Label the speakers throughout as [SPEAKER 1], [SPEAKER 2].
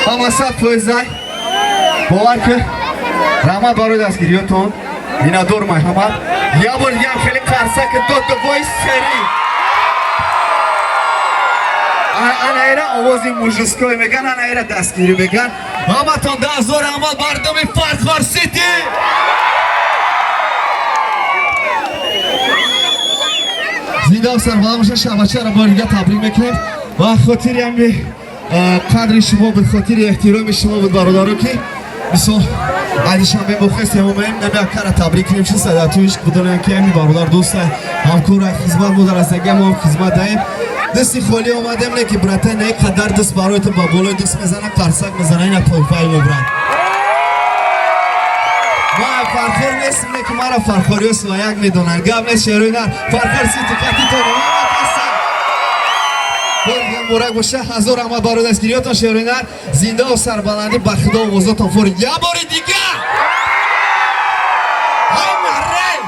[SPEAKER 1] Ҳама 100%. Бовар ки раҳмат барои дастгириётон. Миннатдор марҳамат. Як бор дигаам хеле қарсак дод вой сери. Ана ира овози мужской меган, ана ира дастгирӣ меган. Ҳаматон даҳзор раҳмат, мардуми Фархор Сити. Зинда сарбаланд бошед, шабачаро бори дига табрик мекунем ва хотири ҳами қадри шумо буд, хотири эҳтироми шумо буд, бародаро, ки мисол айдишанбе мухлисем, омаем нами акара табрик кунем, чи садатуиш будонем, ки ҳами бародар дӯста, ҳамкора, хизмат мо дарастагия, мо хизмат даем. Дасти холӣ омадем, не ки брата, не қадар даст бароятон ба болои даст мезанам, қарсак мезанам, ина тойфаи мо, брат. Ма Фархор нестим, не ки мара фархориё свояк медонанд. Гап нест, шерои нар Фархор Сити катитон. Муборак боша, ҳазор раҳмат барои дастгириётон, шерои нар. Зиндаву сарбаландӣ, ба худо овозотон фори. Як бори дигар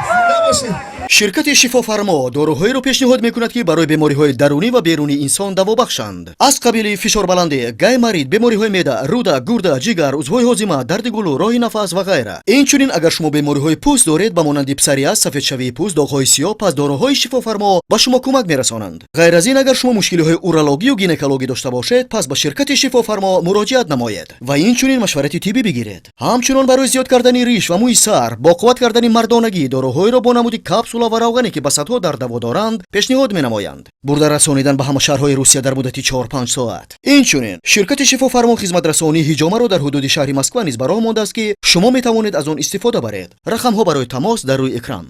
[SPEAKER 1] зинда бошед.
[SPEAKER 2] Ширкати Шифофармо доруҳоеро пешниҳод мекунад, ки барои бемориҳои дарунӣ ва берунии инсон давобахшанд, аз қабили фишорбаландӣ, гайморит, бемориҳои меъда, рӯда, гурда, ҷигар, узвҳои ҳозима, дарди гулӯ, роҳи нафас ва ғайра. Инчунин, агар шумо бемориҳои пӯст доред, ба монанди псориаз, сафедшавии пӯст, доғҳои сиёҳ, пас доруҳои Шифофармо ба шумо кӯмак мерасонанд. Ғайр аз ин, агар шумо мушкилиҳои урологию гинекологӣ дошта бошед, пас ба ширкати Шифофармо муроҷиат намоед ва инчунин машварати тиббӣ бигиред. Ҳамчунон барои зиёд кардани риш ва мӯи сар, бо қувват кардани мардонагӣ доруҳоеро бо намуди капсула ва равғане, ки ба садҳо дард даво доранд, пешниҳод менамоянд. Бурда расонидан ба ҳама шаҳрҳои Русия дар муддати 4-5 соат. Инчунин ширкати Шифофармо хизматрасонии ҳиҷомаро дар ҳудуди шаҳри Москва низ ба роҳ мондааст, ки шумо метавонед аз он истифода баред. Рақамҳо барои тамос дар рӯи экран.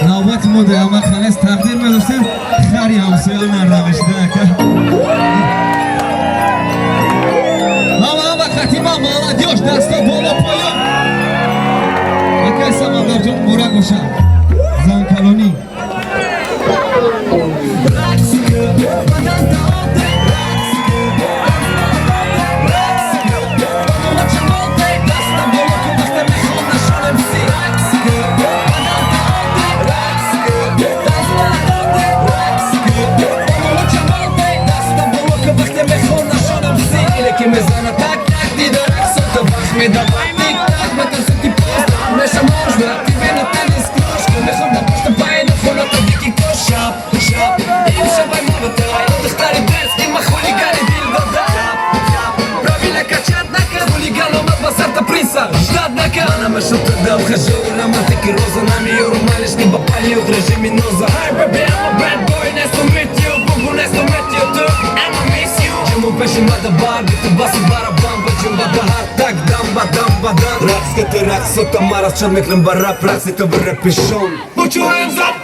[SPEAKER 1] Навбати мо даямақ ханес тақдир медоштем, хари ҳамсоя нарнамешида ака. Ҳама, ҳама хатима, молодёжь, дасто боло, поён. Акай Самандарҷон, муборак бошад, занкалонӣ.
[SPEAKER 3] Рақсота мекунам ба рап, рақсита ба рапишон.
[SPEAKER 4] Put your hands up.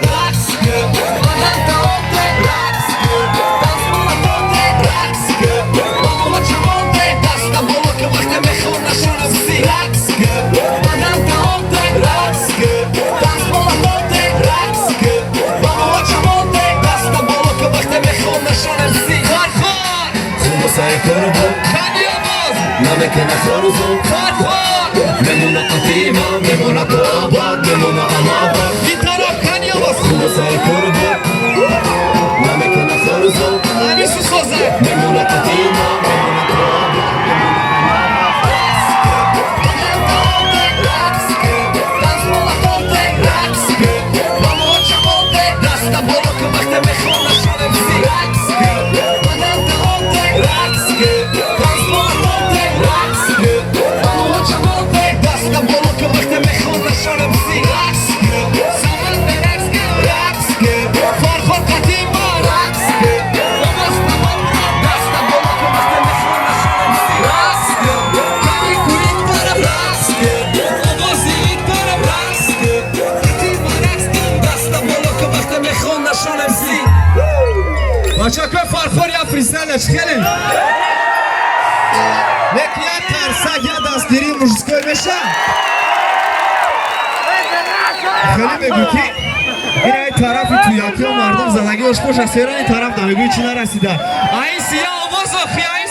[SPEAKER 3] Намекена хорузу мемона қатима, мемона то абад, мемона амабад.
[SPEAKER 1] Ин тараф каниёбоз.
[SPEAKER 3] Хубосаи корубо намекена хорузу
[SPEAKER 1] Ҳамису созад.
[SPEAKER 3] Мемона қатима, мемона то абад, мемона амабад.
[SPEAKER 1] Бачакои Фархор, я фристайла чӣ хеле? Леки як қарсак, я дастгирии мужской меша. Хеле мегӯ, ки ин ай тарафи туякиё мардум задагиош боша, сера ин тараф намегӯи, чӣ нарасида. Ай сия овоз охи ай.